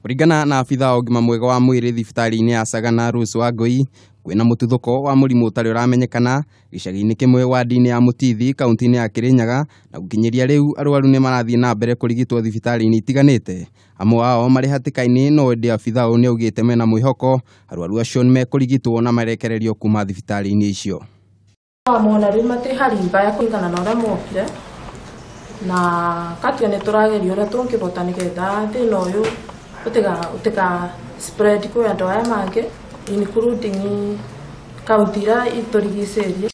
Kũringana na abithaa wa ũgima mwega wa mwĩrĩ thibitarĩ-inĩ ya Sagana Rose Wangui, kwĩna mũtuthũko wa mũrimũ ũtarĩ ũramenyekana gĩcagi-inĩ kĩmwe wadi-inĩ ya Mũtithi kaunti-inĩ ya Kirinyaga, na gũkinyĩria rĩu arwaru nĩ marathiĩ na mbere kũrigitwo thibitarĩ-inĩ itiganĩte. Amwe ao marĩ hatĩka-inĩ, no ĩndĩ abithaa ũyũ nĩaugĩte mena mwĩhoko arwaru acio nĩmekũrigitwo na marekererio kuma thibitarĩ-inĩ icio. Mona rĩu matĩ hali mbaya kũringana na ũrĩa mokire, na katia nĩ tũrageria ũrĩa tũngĩhota nĩgetha thĩna ũyũ ũtiga spread kwĩ andũ aya mangĩ, including kaunti iria itũrigicĩirie.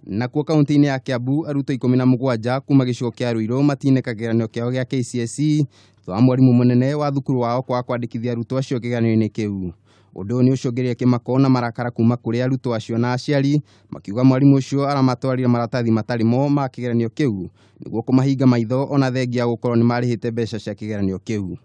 Nakuo kaunti-inĩ ya Kiambu arutwo 17 kuma gĩcigo kĩa Ruiru matineka kĩgeranio kĩao gĩa KCSE thutha wa mwarimũ mũnene wa thukuru wao kwaga kwandĩkithia arutwo acio kĩgeranio-inĩ kĩu. Ũndũ ũyũ nĩ ũcũngĩrĩirie kĩmako na marakara kuma kũrĩ arutwo acio na aciari, makiuga mwarimũ ũcio aramatwarire maratathi matarĩ mo ma kĩgeranio kĩu nĩguo kũmahinga maitho ona thengia ya gũkorwo nĩ marĩhĩte mbeca cia kĩgeranio kĩu.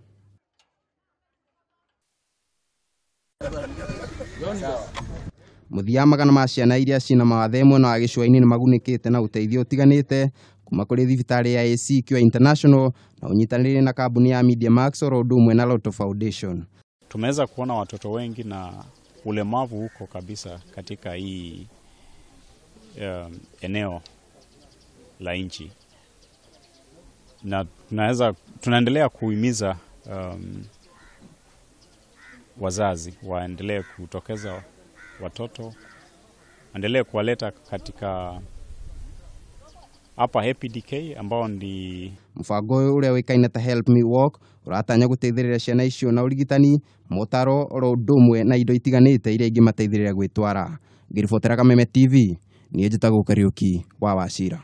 Mũthia magana ma ciana iria ciĩna mawathe mwena wa gĩcũa-inĩ nĩmagunĩkĩte na ũteithio ũtiganĩte kuma kũrĩ thibitarĩ ya AC Cure International na ũnyitanĩire na kambuni ya Media Max oro ũndũ ũmwe na Lotto Foundation. Tumeweza kuona watoto wengi na ulemavu huko kabisa katika hii eneo la nchi, na tunaendelea kuhimiza wazazi waendelee kutokeza watoto, waendelee kuwaleta katika hapa APDK ambao ndi Mũbango ũyũ ũrĩa ũĩkaine ta Help Me Walk ũratanya gũteithĩrĩria ciana icio na ũrigitani, motaro oro ũndũ ũmwe na indo itiganĩte iria ingĩmateithĩrĩria gwĩtwara. Ngĩribotera Kameme TV, niĩ njĩtagwo Kariũki wa Wachira.